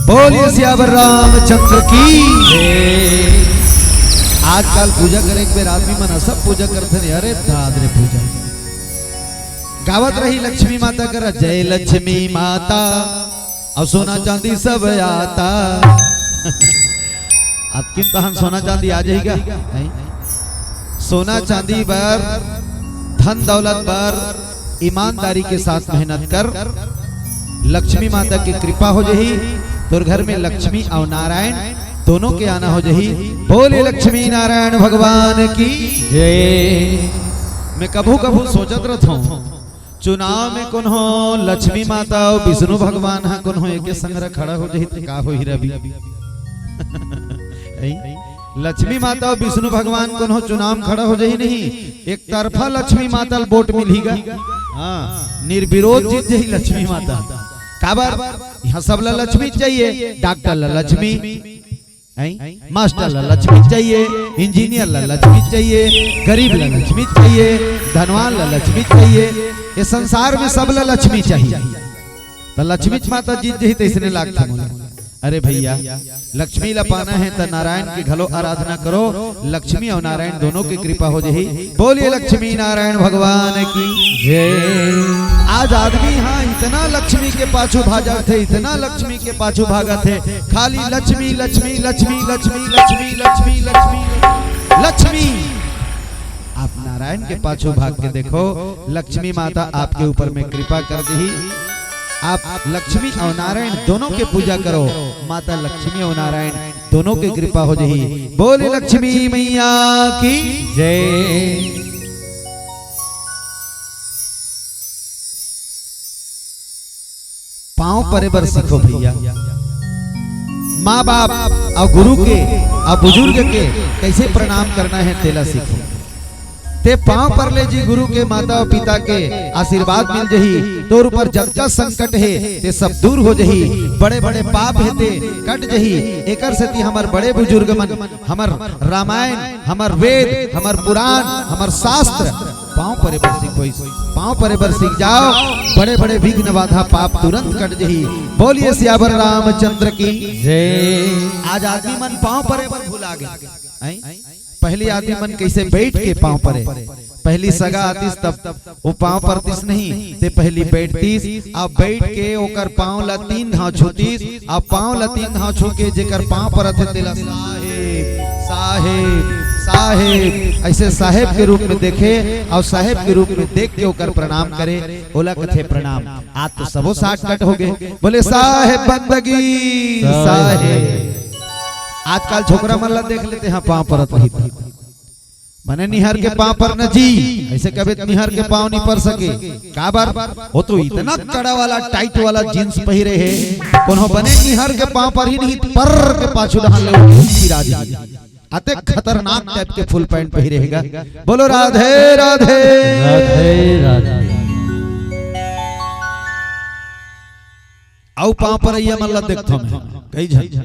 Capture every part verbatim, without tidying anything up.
बोलिए सियावर रामचंद्र की। आजकल पूजा करे के बेर आदमी मन सब पूजा करथे ने, अरे दाद रे पूजा। गावत रही लक्ष्मी माता करा, "जय लक्ष्मी माता, अउ सोना चांदी सब आता।" अतकिन तहन सोना चांदी आ जाही गा? नहीं। सोना चांदी बर, धन दौलत बर ईमानदारी के साथ मेहनत कर, लक्ष्मी माता के कृपा हो जाही। तोर घर में लक्ष्मी अउ नारायण दोनों के आना हो जाही। बोले लक्ष्मी नारायण भगवान की जय। मैं कभू कभू सोचत रहथौं, चुनाव में कोनो लक्ष्मी माता अउ विष्णु भगवान ह कोनो एके संग खड़ा हो जाही त का होही रवि? ऐ? लक्ष्मी माता अउ विष्णु भगवान कोनो चुनाव में खड़ा हो जाही नहीं, एक तरफा लक्ष्मी माता ल वोट मिलही गा। हाँ, निर्विरोध जीत जाही लक्ष्मी माता। काबर? यहाँ सब ला लक्ष्मी चाहिए, डॉक्टर ला लक्ष्मी, हैं? मास्टर ला लक्ष्मी चाहिए, इंजीनियर ला लक्ष्मी चाहिए, गरीब ला लक्ष्मी चाहिए, धनवान ला लक्ष्मी चाहिए। ये संसार में सब ला लक्ष्मी चाहिए। त लक्ष्मी माता जीत जही तइसने लागथे मोला। अरे भैया, लक्ष्मी ला पाना हे त नारायण के घलो आराधना करो, लक्ष्मी अउ नारायण दोनों के कृपा हो जही। बोलिए लक्ष्मी नारायण भगवान की जय। आज आदमी हाँ इतना लक्ष्मी के पाछू भागत हे, इतना लक्ष्मी के पाछू भागत हे, खाली लक्ष्मी, लक्ष्मी, लक्ष्मी, लक्ष्मी। आप नारायण के पाछू भाग के देखो, लक्ष्मी माता आपके ऊपर में कृपा कर दही। आप लक्ष्मी अउ नारायण दोनों के पूजा करो, माता लक्ष्मी अउ नारायण दोनों के कृपा हो जही। बोले लक्ष्मी मैया की जय। पाँव परे बर सीखो भैया। माँ बाप अउ गुरु के अउ बुजुर्ग के कइसे प्रणाम करना हे, तेला सीखो। ते पाँव पर ले जी गुरु के, माता अउ पिता के आशीर्वाद मिल जही। तोर ऊपर जतका संकट हे, ते सब दूर हो जही। बड़े-बड़े पाप हे, ते कट जही। एकर सेती हमर बड़े बुजुर्ग मन, हमर रामायण, हमर वेद, हमर पुराण, हमर शास्त्र, पाँव परे बर सीखो, पाँव परे बर सीख जाओ, बड़े-बड़े विघ्न बाधा पाप तुरंत कट जही। बोलिए सियावर रामचंद्र की जय। आज आदमी मन पाँव परे बर भुला गे। हैं? पहली आदमी मन कइसे बइठ के पाँव परे, पहली सगा आतिस तब वो पाँव परतिस नहीं, ते पहली बइठतिस, अब बइठ के ओकर पाँव ला तीन घांव छूतिस, अब पाँव ला तीन घांव छू के जेकर पाँव परत हे तेला साहेब, साहेब, साहेब, अइसे साहेब के रूप में देखे अउ साहेब के रूप में देख के ओकर प्रणाम करे, ओला कथे प्रणाम। आज तो सबो shortcut हो गे, बोले साहेब बंदगी, साहेब। आजकल छोकरा मन ला देख लेते हैं, पाँव परत रही त बने निहर के पाँव परना जी, अइसे कबे त निहर के पाँव नी पर सके। काबर? वो तो इतना कड़ा वाला, tight वाला jeans पहिरे हे, कोनो बने निहर के पाँव परही नहीं, पर के पाछू डहान ले वो गिरा दी। अतेक खतरनाक type के full pant पहिरे हे गा। बोलो राधे राधे। राधे राधे। अउ पाँव परइया मन ला देखथों मैं, कई झन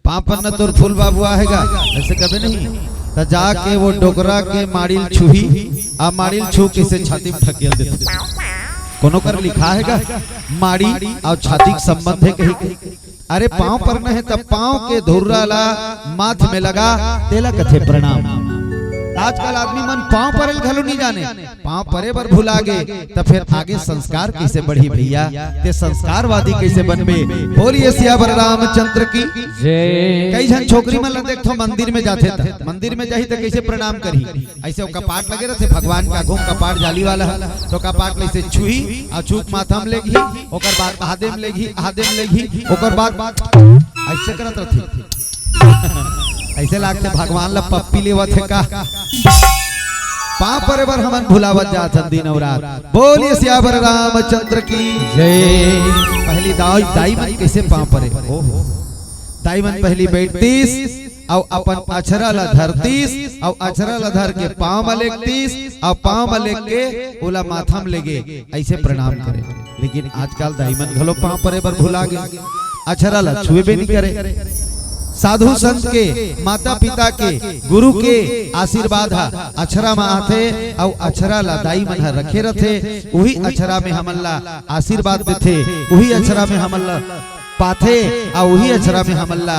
पाँव परना तोर फूल बाबू आहे गा, अइसे कबे नहीं। त जाके वो डोकरा के माड़ी ल छूही, अउ माड़ी ल छू के अइसे छाती में ढकेल देथे। कोनो कर लिखा हे गा, माड़ी अउ छाती के संबंध हे कही के। अरे पाँव परना हे त पाँव के धुर्रा ला माथ में लगा, तेला कथे प्रणाम। आजकल आदमी मन पाँव परे ल घलो नी जाने। पाँव परे बर भुला गे, त फेर आगे संस्कार कइसे बढ़ही भैया? ते संस्कारवादी कइसे बनबे? बोलिए सियावर रामचंद्र की जय। कई झन छोकरी मन ला देखथो, मंदिर में जाथे त, मंदिर में जाही त कइसे प्रणाम करही? अइसे ओ कपाट लगे रथे, भगवान के आघू म कपाट जाली वाला ह, तो कपाट ल अइसे छुही, अउ छू के माथा म लेगही, ओकर बाद हादे म लेगही, हादे म लेगही, ओकर बाद अइसे करत रथे। अइसे लागथे भगवान ला पप्पी लेवत हे का? पाँव परे बर हमन भुलावत जात हन दिन अउ रात। बोलिए सियावर रामचंद्र की जय। पहली दाई, दाई मन कइसे पाँव परे? ओहो, दाई मन पहली बइठतिस अउ अपन अछरा ला धरतिस अउ अछरा ला धर के पाँव म लेगतिस अउ पाँव म लेग के ओला माथा म लेगे। अइसे प्रणाम करे। लेकिन आजकल दाई मन घलो पाँव परे बर भुला गे, अछरा ला छुएबे नी करे। साधु संत के, माता पिता के, गुरु के आशीर्वाद ह अछरा म आथे अउ अछरा ला दाई मन ह रखे रथे। उही अछरा में हमन ला आशीर्वाद देथे, उही अछरा में हमन ला पाथे, अउ उही अछरा में हमन ला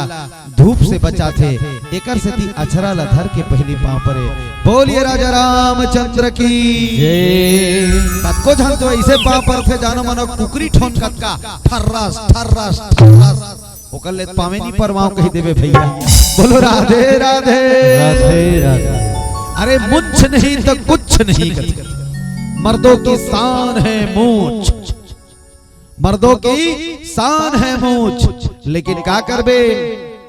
धूप से बचाथे। एकर सेती अछरा ला धर के पहिली पाँव परे। बोलिए राजा रामचंद्र की जय। कतको झन तो ऐसे पाँव परथे, जानो मानो कुकरी ठोन कतका, ठर्रस, ठर्रस, ठर्रस। ओकर ले पावे नहीं परवाव कही देवे भैया। बोलो राधे राधे। राधे राधे। अरे मूंछ नहीं तो कुछ नहीं कथे। मर्दों की शान है मूंछ, मर्दों की शान है मूंछ। लेकिन का करबे,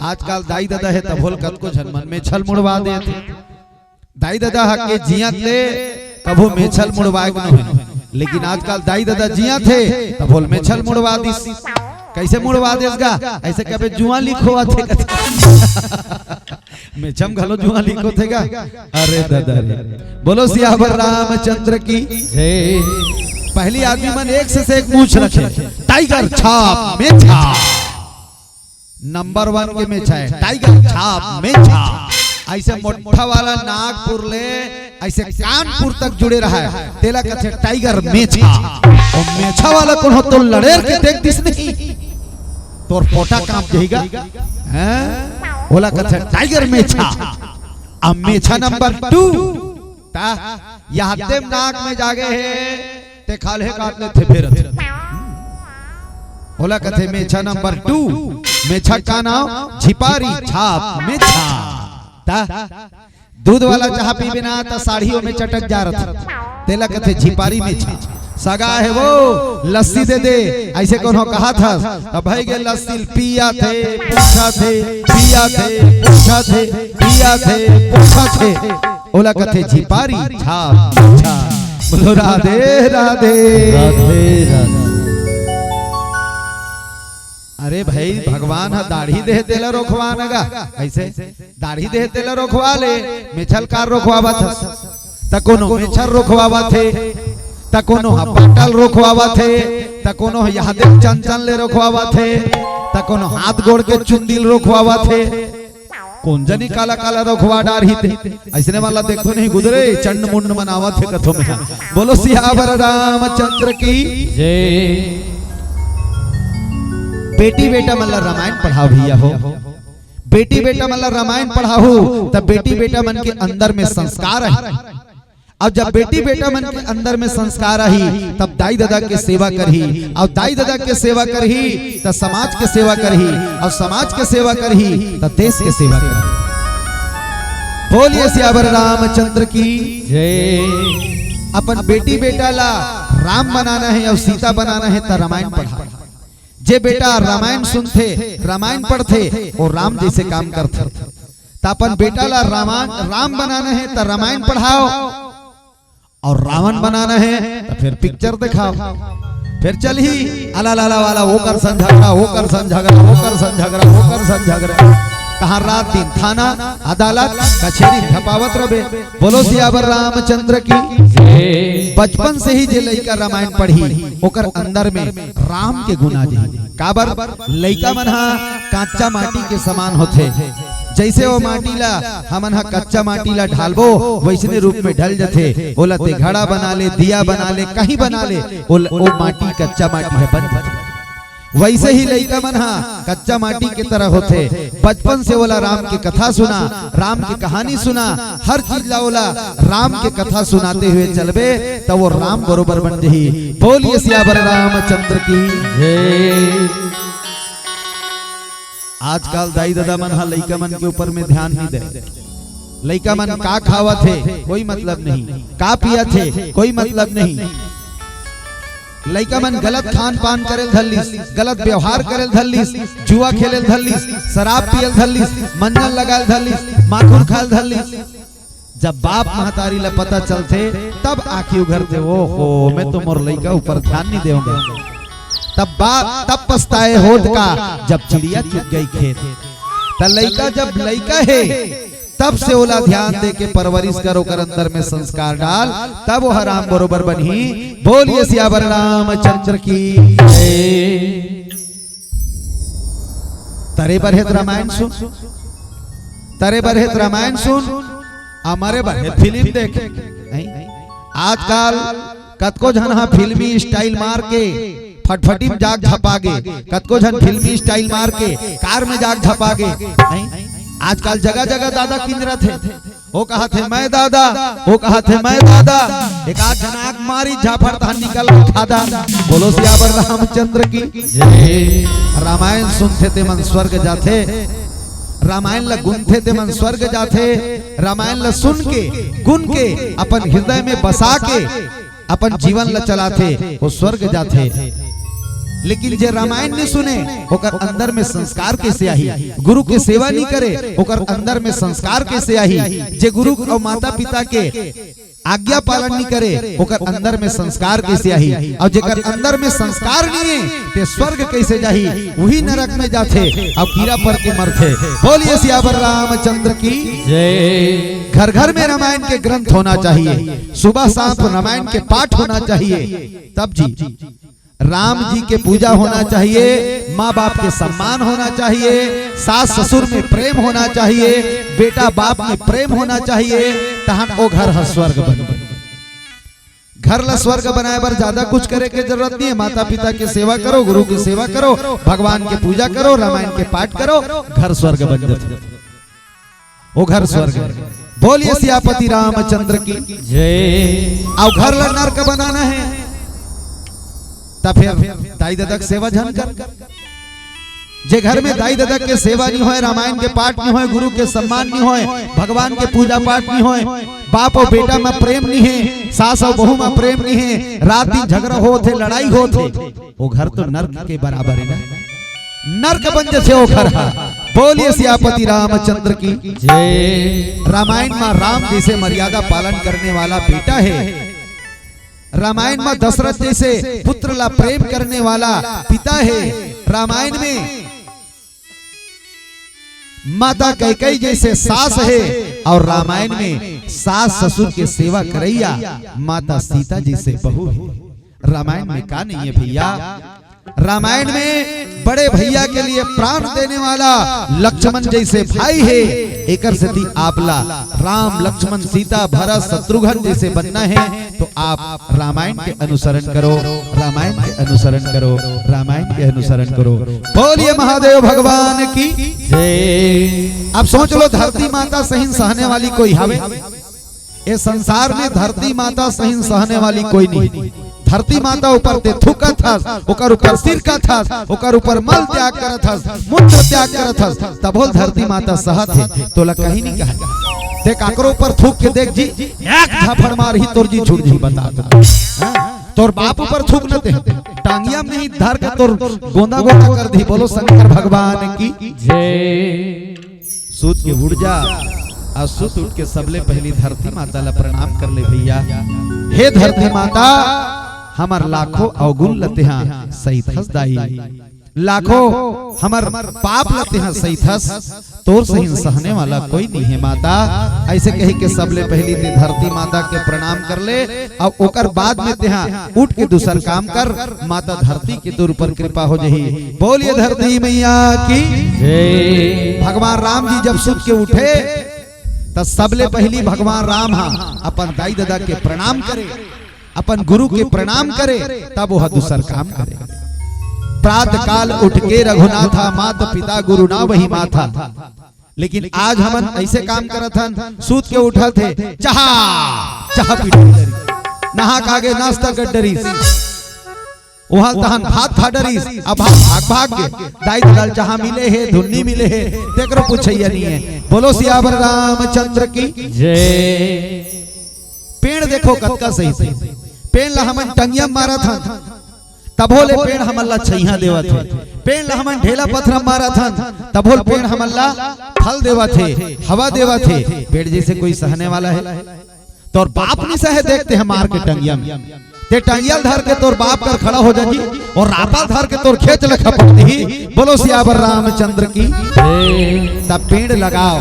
आजकल दाई ददा हे तभो ल कतको झन मन मेछा ल मुड़वा देथे। दाई ददा ह के जियत ले कभू मेछा ल मुड़वाए के नोहे, लेकिन आजकल दाई ददा जियत हे तभो ल मेछा ल मुड़वा दिस। कैसे मुड़वा देस गा? ऐसे कबे जुआ लीक होवत हे कथे। मेछा म घलो जुआ लीक होथे गा। अरे ददा रे, बोलो सियावर रामचंद्र की जय। पहली आदमी मन एक से, से एक मूंछ रखे, टाइगर छाप मेछा। नंबर वन के मेछा हे, टाइगर छाप मेछा। ऐसे मोट्ठा वाला नागपुर ले ऐसे कानपुर तक जुड़े रहा हे, तेला कथे टाइगर मेछा। अउ मेछा वाला कोनो तो लड़ेर के देख दिस नहीं, तोर पोटा कांप जाही गा। हैं? ओला कथे टाइगर मेछा। अब मेछा नंबर टू, ता यहते नाक में जागे हे, ते खाल्हे काट लेथे फेर। ओला कथे मेछा नंबर टू। मेछा का नाव? झिपारी छाप मेछा। ता दूध वाला चाहा पीबे ना, त साड़ी ओमे चटक जा रथे, तेला कथे झिपारी मेछा। सगा हे वो, लस्सी दे दे, ऐसे कोनो कहत हस, त भई गे लस्सी ल पियाथे, पूछाथे, पियाथे, पूछाथे, पियाथे, पूछाथे। ओला कथे झिपारी छाप मेछा। बोलो राधे राधे। राधे राधे। अरे भाई, भगवान ह दाढ़ी देहे तेला रोखवा न गा। ऐसे दाढ़ी देहे तेला रोखवा ले, मेछा ल का रोखवावत हस? त कोनो मेछा ल रोखवावत हे, त कोनो ह पाटा ल रोखवावत हे, त कोनो ह यहदे चंचन ले रोखवावत हे, त कोनो हाथ गोड़ के चुंदी ल रोखवावत हे। कोन जनी काला काला रोखवा डारही ते। अइसने वाला देखो नहीं गुजरे, चंड मुंड मन आवत हे कथो में। बोलो सियावर रामचंद्र की जय। बेटी बेटा मन ला रामायण पढ़ाव भैया हो। बेटी बेटा मन ला रामायण पढ़ाहू, तब बेटी बेटा मन के अंदर में संस्कार आही। अब जब बेटी बेटा मन के अंदर में संस्कार आही, तब दाई ददा के सेवा करही, अउ दाई ददा के सेवा करही, त समाज के सेवा करही, अउ समाज के सेवा करही, त देश के सेवा करही। बोलिए सियावर रामचंद्र की जय। अपन बेटी बेटा ला राम बनाना हे अउ सीता बनाना हे, त रामायण पढ़ा। जे बेटा रामायण सुनथे, रामायण पढ़थे, वो राम जैसे काम करथे। त अपन बेटा ला रामायण, राम बनाना हे त रामायण पढ़ाव, अउ रावण बनाना हे त फेर पिक्चर देखाव। फेर चलही अला लाला वाला, ओकर संग झगड़ा, ओकर संग झगड़ा, ओकर संग झगड़ा, ओकर संग झगड़ा। तहाँ रात दिन थाना, अदालत, कचेरी खपावत रबे। बोलो सियावर रामचंद्र की जय। बचपन से ही जे लइका रामायण पढ़ही, ओकर अंदर में राम के गुण आ जाही। काबर? लइका मन ह कांचा माटी के समान होथे। जइसे वो माटी ला हमन ह कच्चा माटी ला ढालबो, वइसने रूप में ढल जथे। ओला ते घड़ा बना ले, दिया बना ले, कहीं बना ले, ओ ल-, ओ माटी कच्चा माटी ह बन जथे। वइसे ही लइका मन ह कच्चा माटी के तरह होथे। बचपन से ओला राम के कथा सुना, राम के कहानी सुना, हर चीज ला ओला राम के कथा सुनाते हुए चलबे, त वो राम बरोबर बन जही। बोलिए सियावर रामचंद्र की जय। आजकल दाई ददा मन ह लइका मन के ऊपर में ध्यान नहीं दे। लइका मन का खावत हे, कोई मतलब नहीं, का पियत हे, कोई मतलब नहीं। लइका मन गलत खान पान करे ल धर लिस, गलत व्यवहार करे ल धर लिस, जुआ खेले ल धर लिस, शराब पिए ल धर लिस, मंजन लगाए ल धर लिस, माखुर खाए ल धर लिस। जब बाप महतारी ला पता चलथे, तब आँखी उघरथे, "ओहो, मैं तो मोर लइका ऊपर ध्यान नहीं देवंव।" तब बाप, तब पछताए होत का, जब चिड़िया चुग गई खेत। त लइका जब लइका हे, तब से ओला ध्यान दे के परवरिश कर, ओकर अंदर में संस्कार डाल, तब वो राम बरोबर बनही। बोलिए सियावर रामचंद्र की जय। तरे बर हे त रामायण सुन, तरे बर हे त रामायण सुन, अउ मरे बर हे त फिल्म देख। नहीं? आजकल कतको झन ह फिल्मी स्टाइल मार के फटफटी में जाग झपा गे, कतको झन फिल्मी स्टाइल मार के कार में जाग झपा गे। नहीं, आजकल जगह जगह दादा किंजरत हे। वो कहा थे मैं दादा, वो कहा थे मैं दादा। एक आध झन आंख मारी, झाफड़ तहन निकल खादा। बोलो सियावर रामचंद्र की। जय। रामायण सुनथे ते मन स्वर्ग जाथे, रामायण ल गुनथे ते मन स्वर्ग जाथे। रामायण ल सुन के, गुन के, अपन हृदय में बसा के अपन जीवन ल चलाथे, वो स्वर्ग जाथे। लेकिन जे रामायण नहीं सुने, ओकर अंदर में संस्कार कैसे आही? गुरु के सेवा नहीं करे, ओकर अंदर में संस्कार कैसे आही? जे गुरु और माता पिता के आज्ञा पालन नहीं करे, ओकर अंदर में संस्कार कैसे आही? और जेकर अंदर में संस्कार नहीं है, ते स्वर्ग कैसे जाही? वही नरक में जाथे और कीड़ा पर के मरथे। बोलिए सियावर रामचंद्र की। जय। घर घर में रामायण के ग्रंथ होना चाहिए, सुबह शाम रामायण के पाठ होना चाहिए। तब जी, राम जी के पूजा होना चाहिए, माँ बाप के सम्मान होना चाहिए, सास ससुर में प्रेम होना चाहिए, बेटा बाप में प्रेम होना चाहिए, तहन ओ घर ह स्वर्ग बन। घर ला स्वर्ग बनाए बर ज्यादा कुछ करे के जरूरत नहीं है। माता पिता के सेवा करो, गुरु के सेवा करो, भगवान के पूजा करो, रामायण के पाठ करो, घर स्वर्ग बन जाथे। ओ घर स्वर्ग। बोलिए सियापति रामचंद्र की। जय। अउ घर ला नरक बनाना है, त फिर दाई ददा के सेवा झन कर। जे घर में दाई ददा के सेवा नहीं होय, रामायण के पाठ नहीं होय, गुरु के सम्मान नहीं होय, भगवान के पूजा पाठ नहीं होय, बाप और बेटा में प्रेम नहीं है, सास और बहू में प्रेम नहीं है, रात दिन झगड़ा होत हे, लड़ाई होत हे, वो घर तो नरक के बराबर है ना, नरक बन जथे वो घर हा। बोलिए सियापति रामचंद्र की। जय। रामायण में राम जैसे मर्यादा पालन करने वाला बेटा है, रामायण में दशरथ जैसे पुत्र ला प्रेम करने वाला पिता है, रामायण में माता कैकेयी जैसे सास है, और रामायण में सास ससुर के सेवा करैया माता सीता जैसे बहू है। रामायण में का नहीं है भैया? रामायण में बड़े भैया के लिए प्राण देने वाला लक्ष्मण जैसे भाई है। एकर सेती आपला राम, लक्ष्मण, सीता, भरत, शत्रुघ्न जैसे बनना है तो आप रामायण के अनुसरण करो, रामायण के अनुसरण करो, रामायण के अनुसरण करो। बोलिए महादेव भगवान की। जय। अब सोच लो, धरती माता सहिन सहने वाली कोई हवे? ये संसार में धरती माता सहिन सहने वाली कोई नहीं। धरती माता ऊपर ते थूकत हस, ओकर ऊपर सिरकत हस, ओकर ऊपर मल त्याग करत हस, मूत्र त्याग करत हस, तभो ल धरती माता सहत हे, तोला कहीं नहीं कहा। ते काकरो ऊपर थूक के देख जी, एक झापड़ मारही तोर जी छूट जी, बता तो। हाँ? तोर बाप ऊपर थूक न ते, टांगिया में नहीं धर के तोर गोंदा गोंदा कर दी। बोलो शंकर भगवान की। जय। सूत के उठ जा, अउ सूत उठ के सबले पहली धरती माता ला प्रणाम कर ले भैया। हे धरती माता, हमर लाखों अवगुण ल तेहा सहिथस दाई, लाखों हमर पाप ल तेहा सहिथस, तोर सहिन सहने वाला कोई नहीं है माता। ऐसे कही के सबले पहली ते धरती माता के प्रणाम कर ले, अउ ओकर बाद में तेहा उठ के दूसर काम कर, माता धरती के तोर ऊपर कृपा हो जही। बोलिए धरती मैया की। जय। भगवान राम जी जब सुत के उठे, त सबले पहली भगवान राम हा अपन दाई ददा के प्रणाम करे, अपन गुरु के प्रणाम करे, तब वह दूसर काम करे। प्रात काल उठ के रघुनाथा, मात पिता गुरु ना वही माथा। लेकिन आज हमन ऐसे काम करत हन, सूत के उठत हे, चाहा, चाहा पी डरिस, नहा के आगे नाश्ता कर डरिस, उहाँ तहन भात खा डरिस, अब भाग, भाग, भाग के दाई ददा ल चाहा मिले हे, धुन्नी मिले हे, तेकरो पूछैया नहीं है। बोलो सियावर रामचंद्र की। जय। पेड़ देखो कतका सही थे, पेड़ ला हमन टंगिया मारत हन, तभो ले पेड़ हमन ला छइहां देवत हे। पेड़ ला हमन ढेला पथरा मारत हन, तभो ले पेड़ हमन ला फल देवत हे, हवा देवत हे। पेड़ जैसे कोई सहने वाला है? तोर बाप नहीं सहे, देखते हैं मार के टंगिया में। ते टंगिया धर के तोर बाप कर खड़ा हो जाजी और रापा धर के तोर खेच ले खपट दी। बोलो सियावर रामचंद्र की। तब पेड़ लगाओ,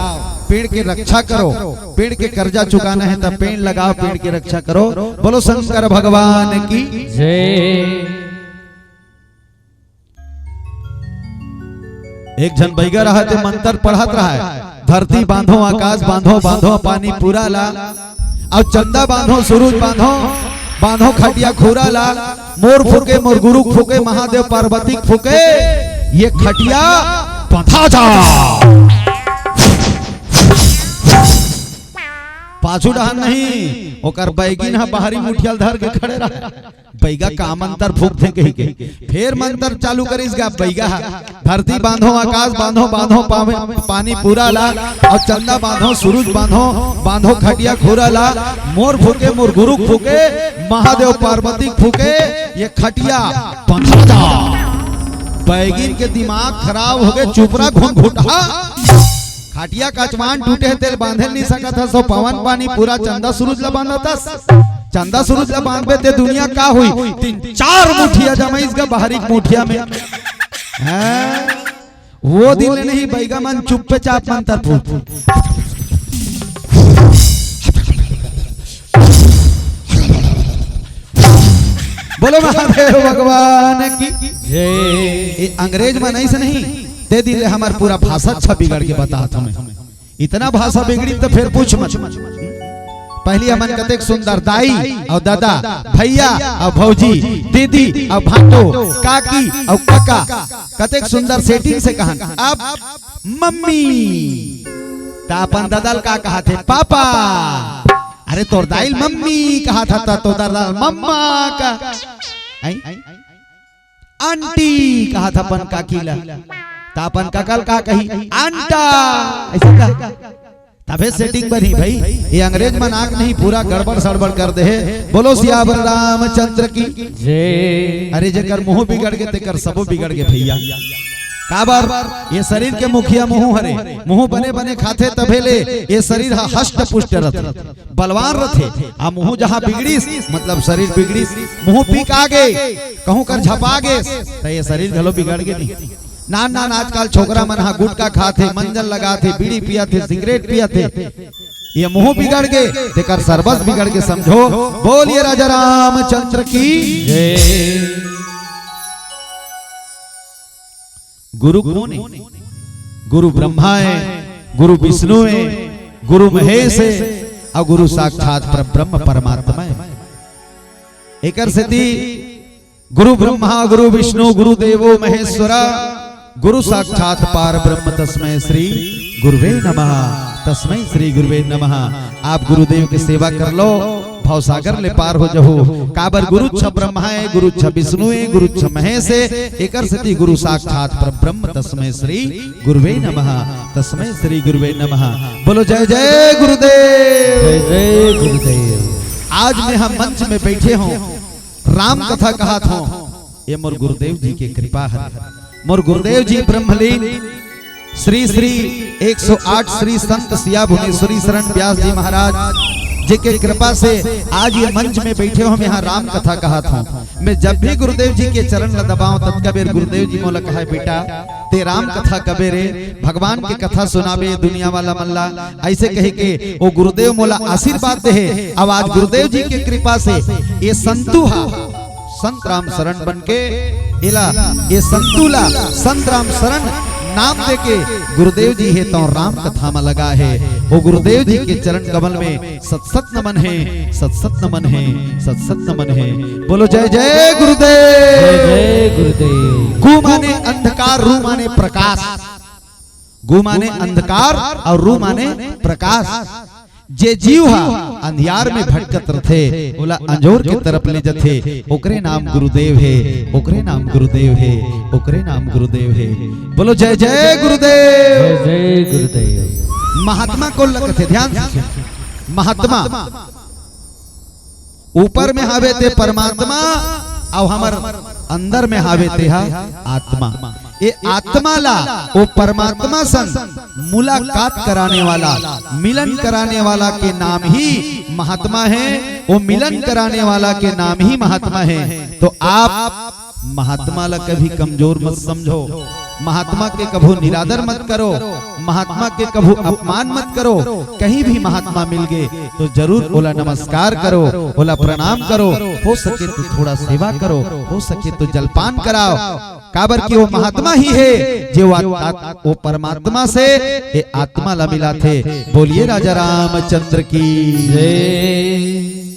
पेड़ के रक्षा करो, पेड़ के कर्जा चुकाना है तब पेड़ लगाओ, पेड़ की रक्षा करो। बोलो शंकर भगवान की। जय। एक झन बैगा रहा थे, मंत्र पढ़त रहा है, धरती बांधो, आकाश बांधो, बांधो पानी पूरा ला, अउ चंदा बांधो, सूरज बांधो, बांधो खटिया खुरा ला, मोर फूके, मोर गुरु फूके, महादेव पार्वती फूके, ये खटिया बंधा जा। पाछू डहन नहीं, ओकर बैगिन ह बाहरी मुठिया ल धर के खड़े रहा। बैगा का मंतर फूक दे कही के, फेर मंतर चालू करिस गा बैगा ह। धरती बांधो, आकाश बांधो, बांधो पावे, पानी पूरा ला, अउ चंदा बांधो, सूरज बांधो, बांधो खटिया खुरा ला, मोर फूके, मोर गुरु फूके, महादेव पार्वती फूके, ये खटिया बंधा जा। बैगिन के दिमाग खराब हो गए, चुपरा घुन घुटा। खटिया कचवान टूटे हे, तेल बांधे नहीं सकत हस, तो पवन पानी पूरा चंदा सूरज ला बांधत हस। चंदा सूरज ला बांधबे ते दुनिया का हुई? तीन चार मुठिया जमाइस गा बाहरी मुठिया में। हैं? वो दिन ले नहीं बैगा मन चुप्पे चाप मंतर फूक। बोलो महादेव भगवान की। जय। ये अंग्रेज मन ऐसे नहीं, ते दिन ले हमर पूरा भाषा अच्छा बिगड़ के बतात हमें। इतना भाषा बिगड़ी तो फिर पूछ मत। पहली हमन कतेक सुंदर दाई अउ दादा, भैया अउ भौजी, दीदी अउ भाटो, काकी अउ काका, कतेक सुंदर सेटिंग से कहन। अब मम्मी, त अपन ददा ल का कहा थे? पापा। अरे तोर दाई ल मम्मी कहा था, त तोर ददा ल मम्मा का। हैं? आंटी कहा था अपन काकी ला, त अपन काका ल का कही? आंटा। ऐसे का? तभे सेटिंग बनही भाई। ये अंग्रेज मन आके नहीं पूरा गड़बड़ सड़बड़ कर दे हे। बोलो सियावर रामचंद्र की। जय। अरे जेकर मुंह बिगड़ गे तेकर सबो बिगड़ गे भैया। काबर? ये शरीर के मुखिया मुंह हरे। मुंह बने बने खाथे तभे ले ये शरीर ह हष्ट पुष्ट रथे, बलवान रथे। आ मुंह जहां बिगड़िस मतलब शरीर बिगड़िस। मुंह पीका गे, कहूं कर झपा गे, त ये शरीर घलो बिगड़ गे नहीं। नान नान आजकल छोकरा मन ह गुटखा खाथे, मंजन लगाथे, बीड़ी पियाथे, सिगरेट पियाथे। ये मुंह बिगड़ गे, तेकर सरबस बिगड़ गे समझो। बोलिए राजा रामचंद्र की। जय। गुरु कोन हे? गुरु ब्रह्मा हे, गुरु विष्णु हे, गुरु महेश हे अउ गुरु साक्षात परब्रह्म परमात्मा हे। एकर सेती गुरु ब्रह्मा, गुरु विष्णु, गुरु देवो महेश्वरा, गुरु साक्षात पार ब्रह्म तस्मै श्री गुरुवे नमः, तस्मै श्री गुरुवे नमः। आप गुरुदेव के सेवा कर लो, भवसागर ले पार हो जहू। काबर गुरु छ ब्रह्मा हे, गुरु छ विष्णु हे, गुरु छ महेश हे, एकर सेती गुरु साक्षात परब्रह्म तस्मै श्री गुरुवे नमः, तस्मै श्री गुरुवे नमः। बोलो जय जय गुरुदेव। जय जय गुरुदेव। आज मैं हम मंच में बैठे हों, राम कथा कहत हों, ये मोर गुरुदेव जी के कृपा हरे। मोर गुरुदेव जी ब्रह्मलीन श्री श्री एक सौ आठ श्री संत सिया भुवनेश्वरी शरण व्यास जी महाराज जी के कृपा से आज ये मंच में बैठे हों, हम यहाँ राम कथा कहत हों। मैं जब भी गुरुदेव जी के चरण ला दबाओं, ततका बेर गुरुदेव जी मोला कहे, "बेटा, ते राम कथा कबे रे, भगवान के कथा सुनाबे दुनिया वाला मन ला।" ऐसे कहे के वो गुरुदेव मोला आशीर्वाद दे हे। अब आज गुरुदेव जी के कृपा से ये संतु हा संत राम शरण बन के एला, ये संतु ला संत राम शरण नाम दे के गुरुदेव जी हे तो राम कथा में लगा हे। वो गुरुदेव जी के चरण कमल में सत सत नमन हे, सत सत नमन हे, सत सत नमन हे। बोलो जय जय गुरुदेव। जय जय गुरुदेव। गु माने अंधकार, रु माने प्रकाश। गु माने अंधकार अउ रु माने प्रकाश। जे जीव ह अंधियार में भटकत रथे, ओला अंजोर के तरफ ले जथे, ओकरे नाम गुरुदेव हे, ओकरे नाम गुरुदेव हे, ओकरे नाम गुरुदेव हे। बोलो जय जय गुरुदेव। जय जय गुरुदेव। महात्मा कोन ल कथे? ध्यान से सुन। महात्मा ऊपर में हावे ते परमात्मा, अउ हमर अंदर में हावे ते हा आत्मा। ये आत्मा ला वो परमात्मा संग मुलाकात कराने वाला, मिलन कराने वाला के नाम ही महात्मा हे। वो मिलन कराने वाला के नाम ही महात्मा हे। तो आप महात्मा ला कभी कमजोर मत समझो, महात्मा के कभू निरादर मत करो, महात्मा के कभू अपमान मत करो। कहीं भी महात्मा मिल गे तो जरूर ओला नमस्कार करो, ओला प्रणाम करो, हो सके तो थोड़ा सेवा करो, हो सके तो जलपान कराओ। काबर कि वो महात्मा ही हे जे वो आत-, आत-, वो परमात्मा से ये आत्मा ला मिलाथे। बोलिए राजा रामचंद्र की जय।